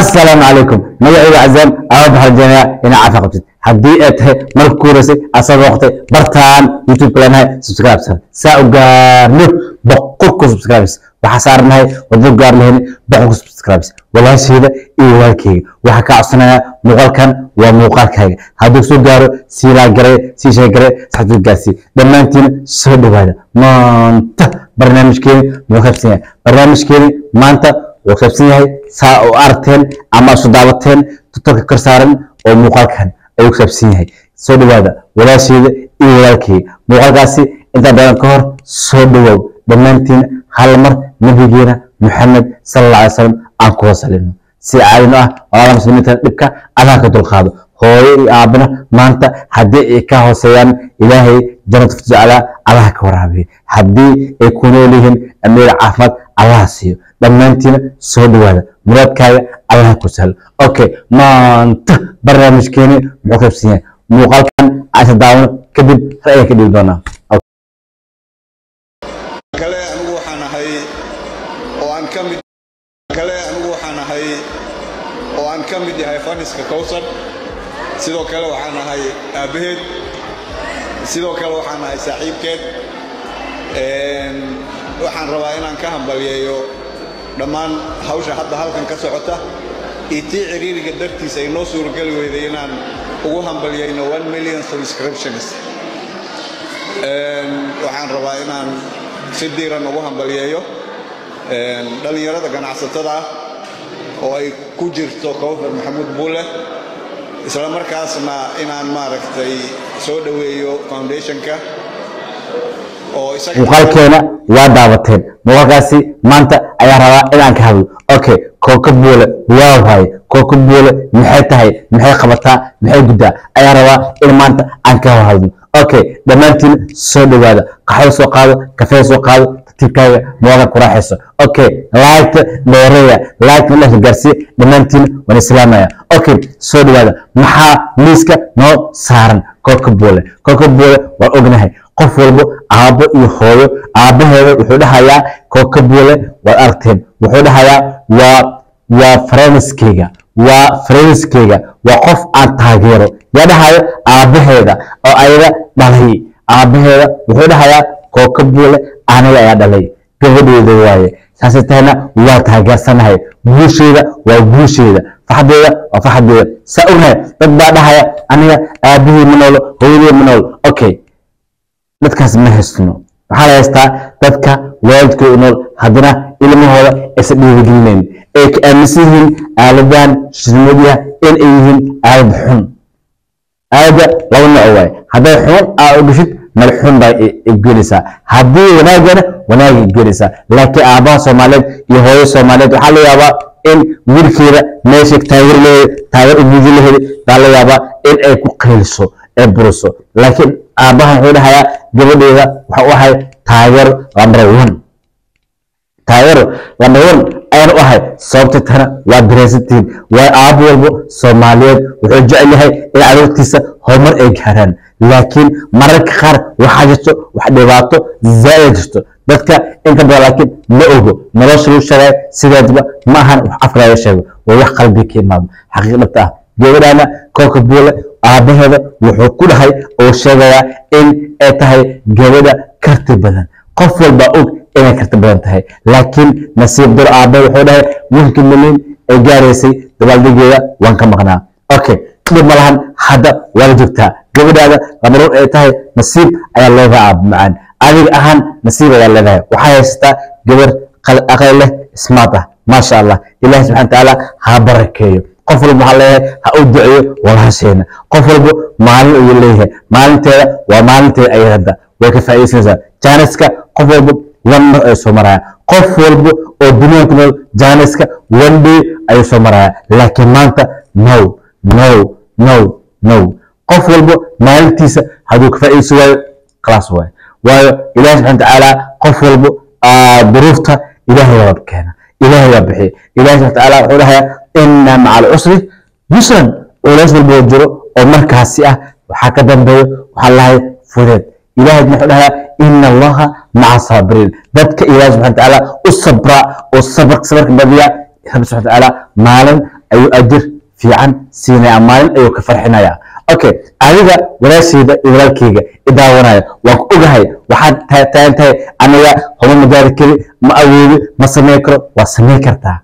Asalaamu calaykum, magacayga Cazaam aaba baxarjeenaya inaa caafi qabtid. Haddii ay tahay marka ku horeysay aad soo booqatay bartaan YouTube leenahay, subscribe sar saa u gaarno 100,000 subscribers. Waxaa saarnahay waddo gaar lahayn 100,000 subscribers. Walaashayda iyo walaalkayga waxaa kaa codsanayaa, muuqaalkan waa muuqaalkayga, hadduu soo gaaro sii laagaray, sii sheegaray, saxduu gaarsii. Dhammaantiin soo dhawaada. Maanta barnaamijkeeni muxuu qaybsan yahay? Barnaamijkeeni maanta wuxuu qaybsan yahay saa oo aragteen ama isu daawateen tutorka kor saaran oo muuqaalkan ayuu ku saabsan yahay. Soo dhawaada walaashayda iyo walaalkayga. Muuqaalkaasi intaan badan ka hor soo dhawow dhammaantiin, hal mar nabigeena Muxamed sala alla alay slam aan ku wasalino si caadino ah. Walaala muslimiinta, dhibka Allah ka dulqaado. Hooyo iyo aabana maanta haddii ay ka hooseeyaan, Ilaahay jannatu firdawsa Allah ka waraabiyo. Haddii ay ku nool yihiin, amiir caafimaad Allah siiyo. Dhammaantiina soo dhawaada, muraadkaaga Allah ku sahlo. Okay, maanta barnaamijkeeni muxuu qaybsan yahay? Muuqaalkan aasa daawano, kadib ra'yiga ka dhibi doonaa. Kale anigu waxaan ahay oo aan ka mid kale anigu waxaan ahay oo aan ka mid yahay faniska Kowsar. Sidoo kale waxaan ahay aabbaheed, sidoo kale waxaan ahay saaxiibkeed. Waxaan rabaa inaan ka hambalyeeyo dhammaan hawsha hadda halkan ka socota iyo tii ciriiriga dartiis ay noo suurageli weyday inaan ugu hambalyeyno 1 million subscriptions. Waxaan rabaa inaan si diiran ugu hambalyeeyo dhallinyarada ganacsatada ah oo ay ku jirto Kowthar Maxamuud Buule, isla markaasna inaan maaragtay soo dhoweeyo foundationka oo isaga. Muuqaalkeena waa daawateen. Muuqaalkaasi maanta ayaa rabaa inaan ka hadlo. Okay, Kooka Buule waa waaye? Kooka Buule maxay tahay? Maxay qabataa? Maxay guddaa? Ayaa rabaa in maanta aan ka hadlo. Okay, dhammaantiin soo dhawaada. Qaxwo soo qaado, kafee soo qaado, tartiibkaaga muuqaalka ku raaxayso. Okay, laagta dheereeya, laagta la gaarsiiya. Dhammaantiin waan islaamaya. Okay, soo dhawaada. Maxaa miiska noo saaran? Kooka Buule, Kooka Buule waan ognahay. Qof walbo aabbo iyo hooyo, aabbaheeda wuxuu dhahayaa Kooka Buule waad aragteen, wuxuu dhahayaa waa friendskeyga, waa friendskeyga, waa qof aan taageero. Yaa dhahayo? Aabbaheeda oo ayada dhalay. Aabbaheeda wuxuu dhahayaa Kooka Buule aniga ayaa dhalay, gabadheeda waaye, saasay tahayna waa taageersanahay, guusheeda waa guusheeda, farxadeeda waa farxadeeda. Saa ognahay, dad baa dhahaya aniga aabahey ma noolo, hooyadey ma noolo. Okay, dadkaas ma haysno. Waxaa la haystaa dadka waalidkooda nool, haddana ilmahooda aysan dhiirigelinayn, ay ka aaminsan yihiin aaladan social media in ay yihiin aalad xun. Aaladda laba nooc waaye: hadday xun aa u geshid, meel xun baa gelaysaa, haddii wanaagana wanaagay gelaysaa. Laakiin aabbaha Soomaaliyeed iyo hooyo Soomaaliyeed waxaa la yaabaa in wiilkeeda meesha taageer leeyahay, taageer u muujin lahayd baa la yaabaa in ay ku qayliso ee buriso. Laakiin aabbahan wuxuu dhahayaa gabadheeda waxa u ahay taageero number 1, taageero number 1 ayaan u ahay. Sababta tana waa dareensantihiin. Waa aabbo walbo Soomaaliyeed wuxuu jecel yahay in carruurtiisa horumar ay gaaraan, laakiin mararka qaar waxaa jirto wax dhibaato zaa'id jirto dadka inta badan laakiin ma ogo. Nolosha lagu sheegay sideedba ma ahan wax afka laga sheego, waa wax qalbiga ka imaado, xaqiiq dhabta ah. Gabadhaana Kooka Buule aabbaheeda wuxuu ku dhahay oo sheegayaa in ay tahay gabadha karti badan. Qof walba og inay karti badan tahay, laakiin nasiib daro aabbe wuxuu dhahay 1-ka milyan ay gaaraysay dabaaldegeeda waan ka maqnaa. Okay, dhib ma lahan, hadda waa la joogtaa gabadhaada lamaroon ay tahay. Nasiib ayaa leedahay aabba macaan, adiga ahaan nasiib ayaa leedahay. Waxaa haysataa gabar aqal leh, smart ah, maasha Allah. Ilahi subxana watacaala ha barakeeyo. Qof walba waxaa leeyahay ha u duceeyo walaasheena. Qof walba maalin ayuu leeyahay, maalinteeda waa maalinteeda ayay hadda way ka faa'iidaysanaysaa jaaniska. Qof walba one mar ayuu soo maraya, qof walba oo dunida ku nool jaaniska one day ayuu soo maraya. Laakiin maanta no, no, no, no, qof walba maalintiisa hadduu ka faa'iidaysan waayo, khalaas waayo. Waayo Ilahi subxana watacaala qof walba duruufta Ilaahay waa keena, Ilaahay waa bixiya. Ilahi subxana watacaala wuxuu dhahayaa inna maca alcusri yusran. Culays walba oo jiro oo markaasi ah waxaa ka dambeeyo waxaa lahay fudeed. Ilahay muxuu dhahayaa? Ina Allaha maca saabiriin. Dadka Ilahi subxana watacaala u sabra oo sabarka badiya, Rabbi subxana watacaala maalin Ayuu ajir fiican siinaya, maalin ayuu ka farxinayaa. Okay, adiga walaashayda iyo walaalkayga i daawanaya, waan ku ogahay waxaad taagan tahay: aniga homa ma gaari kari, ma awoodi, ma samayn karo. Waad samayn kartaa,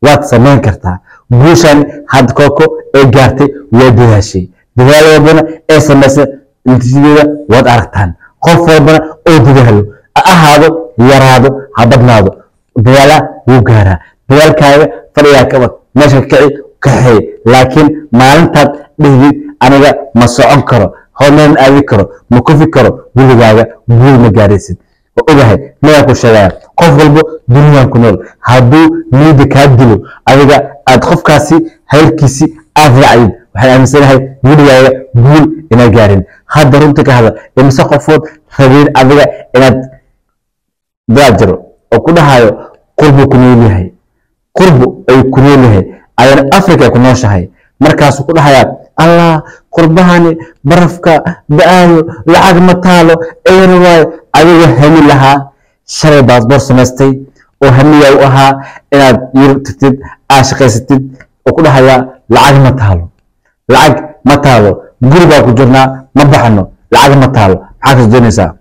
waad samayn kartaa. Guushan hadda Kooko ee gaartay waa dadaashay. Dadaal walbana ee samaysay natiijadeeda waad aragtaan. Qof walbana oo dadaalo, ha ahaado, yaraado, ha badnaado, dadaala wuu gaaraa. Dadaalkaaga fadhigaa ka wad, meesha ka kici, kaxeey. Laakiin maalintaad dhihdid aniga ma socon karo, hormar ma aadi karo, ma kufi karo, weligaaga guul ma gaaraysid. Waa ogahay, mayaa ku sheegaya? Qof walbo duniyan ku nool hadduu niyadda kaa dilo, adiga aad qofkaasi hadalkiisi aad raacdid, waxaan aaminsanahay weligaaga guul inaad gaarin. Hadda runta ka hadal, imise qofood rabeen adiga inaad daa jiro oo ku dhahayo qurbu ku nool yahay, qurbu ay ku nool yahay, ayana Africa ku nooshahay? Markaasuu ku dhahayaa: Allah, qurbahani barafka da-aayo, lacag ma taalo, eer waayo. Adiga hami lahaa, shalay baasboor samaystay oo hamiyaa u ahaa inaad Yurub tagtid, aad shaqaysatid, oo ku dhahayaa lacag ma taalo, lacag ma taalo, guri baa ku jirnaa, ma baxno, lacag ma taalo. Maxaa kasoo doonaysaa?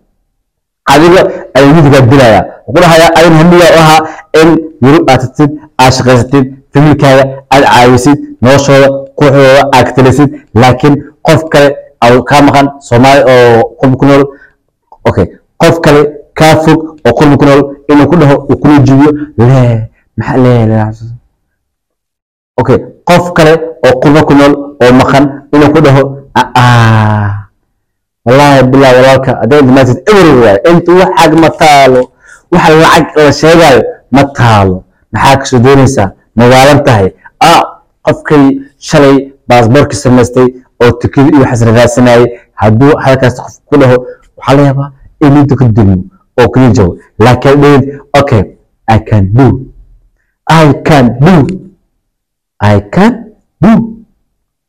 Adiga ayuu midigaa dilaya. Wuxuu ku dhahayaa adin hamigaa u ahaa in Yurub aad tagtid, aad shaqaysatid, familkaaga aad caawisid, noloshooda quruxdooda aad ka talisid, laakiin qof kale oo kaa maqan, Soomaali oo qurbi ku nool, okay, qof kale kaa fog oo qurbi ku nool inuu ku dhaho, uu kula jibiyo lee maxaa lee. Okay, qof kale oo qurbo ku nool oo maqan inuu ku dhaho: aa wallaahi bilaa walaalka, hadday inta eber waayo, inta wax ma taalo, waxa lacag la sheegayo ma taalo, maxaa kasoo doonaysaa? Magaalan tahay. Qofkay shalay baasboorkii samaystay oo tukida iyo waxaas raadsanayay, hadduu halkaas qof ku dhaho, waxaa laga yaabaa in inta ka dulmo oo kala jabo. Laakiin dhehid: okay, I can do, I can do, I can do,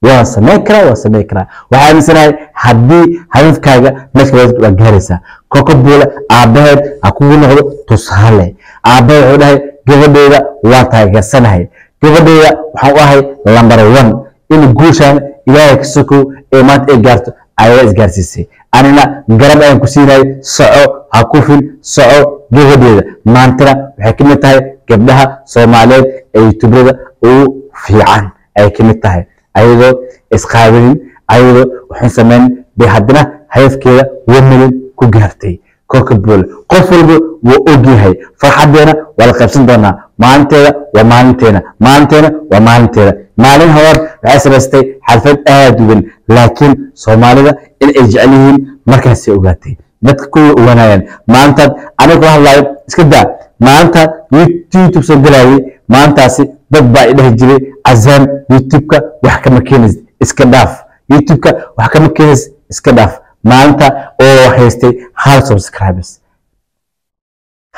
waan samayn karaa, waan samayn karaa. Waxaa aaminsanahay haddii hadafkaaga meesha waa gaaraysaa. Koko Buule aabbaheed ha kugu noqdo tusaale. Aabbaheed wuxuu dhahay: gabadheyda waan taageersanahay, gabadheyda waxaan u ahay number one. In guushaan Ilaahay ka sokow ee maanta ay gaarto ayaa isgaarsiisay, anina garab ayaan ku siinayay. Soco, ha kufin, soco. Gabadheeda maantana waxay ka mid tahay gabdhaha Soomaaliyeed ee YouTuberada ugu fiican ay ka mid tahay. Ayadoo isqaadanin, ayadoo waxun samayn bay haddana hadafkeeda 1 million ku gaartay. Kolka Buule qof walba wuu ogyahay. Farxadeena waa la qaybsan doonaa. Maalinteeda waa maalinteena, maalinteena waa maalinteeda. Maalin hore waxay samaystay xalfad aad u weyn, laakiin Soomaalida in ay jecel yihiin markaasay ogaatay. Dadka kuwa ogaanayaan maalintaad aniga kula hadlaayo, iska daa maalinta YouTube soo galayay. Maalintaasi dad baa i dhahi jiray: Cazaam, YouTube-ka wax kama keenaysid, iska dhaaf, YouTube-ka wax kama keenaysid, iska dhaaf. Maalinta oo haystay hal subscribers,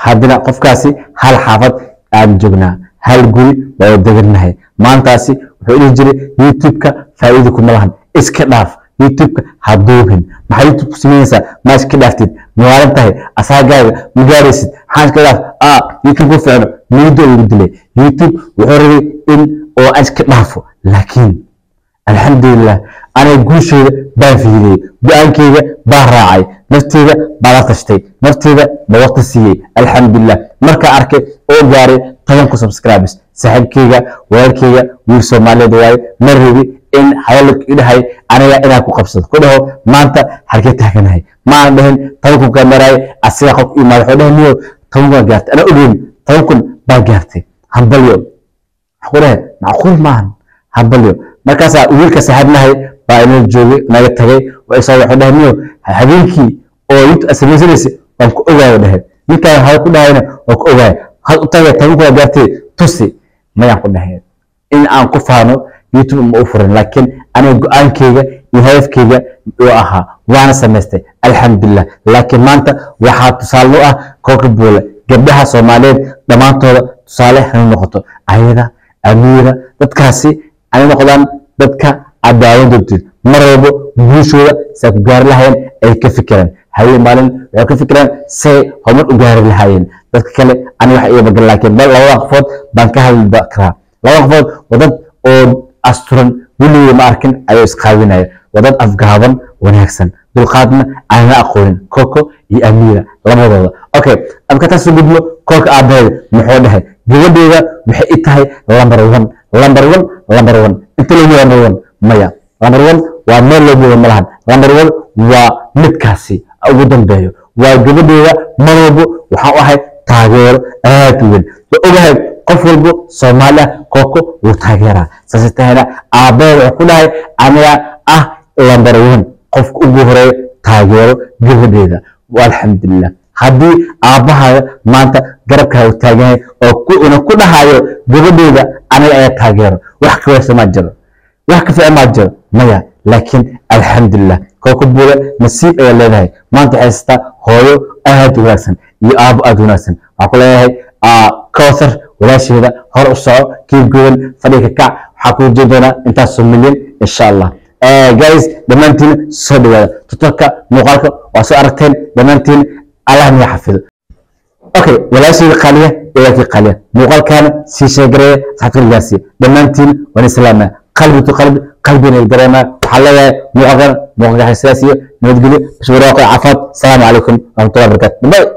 haddana qofkaasi hal xaafad aan joognaa, hal guri waa degannahay. Maantaasi wuxuu dhihi jiray: YouTube-ka faa'iido kuma lahan, iska dhaaf, YouTube-ka ha duubin, maxaa YouTube ku samaynaysaa? Ma iska dhaaftid? Mawaalan tahay, asaagaaga ma gaaraysid, maxaa iska dhaaf, YouTube ku fiicno. Muddo ugu dilay YouTube, wuxuu rabay in oo aan iska dhaafo, laakiin alxamdulilah, aniga guusheyda baan fiiriyey, go-aankeyga baan raacay, nafteyda baa la tashtay, nafteyda baa waqti siiyey. Alxamdulilah, markaa arkay oo gaaray 10,000 subscribers, saaxiibkeyga, walaalkeyga, wiil Soomaaliyeed waaye, ma rabi in hadal idhahay aniga inaan ku qabsado, ku dhaho maanta halkee taaganahay. Ma aan dhahin 10,000 kaa maraayay. Asiga qof imaada wuxuu dhahay: niyo, 10,000 gaartay, anaa ogeyn 10,000 baa gaartay, hambalyo. Waxaan ku dhahay: macquul maahan, hambalyo. Markaasaa wiilka saaxiibnahay baa inoo joogay, naga tagay, waa isoo wuxuu dhahay: niyo, habeenkii oo YouTube aad samaysanaysay waan ku ogaaya, dhahay ninkaan hada ku dhahayna waan ku ogaaya, had u tagay 10,000 baa gaartay, tusi. Mayaan ku dhahay in aan ku faano YouTube ma u furin, laakiin aniga go-aankeyga iyo hadafkeyga uu ahaa, waana samaystay, alxamdulilah. Laakiin maanta waxaa tusaale u ah Kooka Buule. Gabdhaha Soomaaliyeed dhammaantooda tusaale hana noqoto, ayada Amiira, dadkaasi ay noqdaan dadka aad daawan doontid mar walbo. Guushooda say ku gaari lahaayeen ay ka fikiraan, habeen maalin waxay ka fikiraan say horumar u gaari lahaayeen. Dadka kale ani wax iga bagal, laakiin bal labada qofood baan ka hadli karaa. Labada qofood waa dad Oo asturan weligii ma arkin ayuu isqaawinaya. Waa dad afgaaban, wanaagsan, dulqaadna aan la aqoonin, Koko iyo Amiira labadooda. Okay, amka taas gudbo. Koko aabaheeda muxuu dhahay? Gabadheeda waxay i tahay number one, number one, number one. Inta loo number one maya, number one waa meel loo moodo malahan. Number one waa midkaasi ugu dambeeyo, waa gabadheeda. Mar walbo waxaan u ahay taageero aad u weyn. Waa ogahay qof walbo Soomaali ah Koko wuu taageeraa. Saasay tahayna aabbaheeda wuxuu ku dhahay: aniga ah number one, qofka ugu horeeya taageero gabadheeda. Alxamdulilah, haddii aabbahaaga maanta garabkaaga u taagan yahay oo una ku dhahayo gabadheeda aniga ayaa taageero, wax ka waysa maa jiro, wax ka fiican maa jiro maya. Laakiin alxamdulilah, Koko Buule nasiib ayaa leedahay. Maanta waxay haysataa hooyo aad u wanaagsan iyo aabo aad u wanaagsan. Waxaan ku leeyahay Kowthar walaasheeda, hor u soco, keep going, fadhiga kac. Waxaa kuu jeedi doonaa intaasoo milyan insha Allah. Guys, dhammaantiin soo dhawaada. Tutorka muuqaalka waa soo aragteen dhammaantiin. Allah niga xafido. Okay, walaashayda qaaliya iyo walaalkii qaaliya, muuqaalkaana sii sheegareeya, asxaabta gaarsiiya. Dhammaantiin waan islaamaa, qalbi to qalbi, qalbina dareemaa. Waxaa leeyahay muuqaalkan muuqaalka sidaas iyo nabadgelyo, bashwaraaqo, caafimaad. Asalaamu calaykum waraxmatullahi wabarakatu. Bye.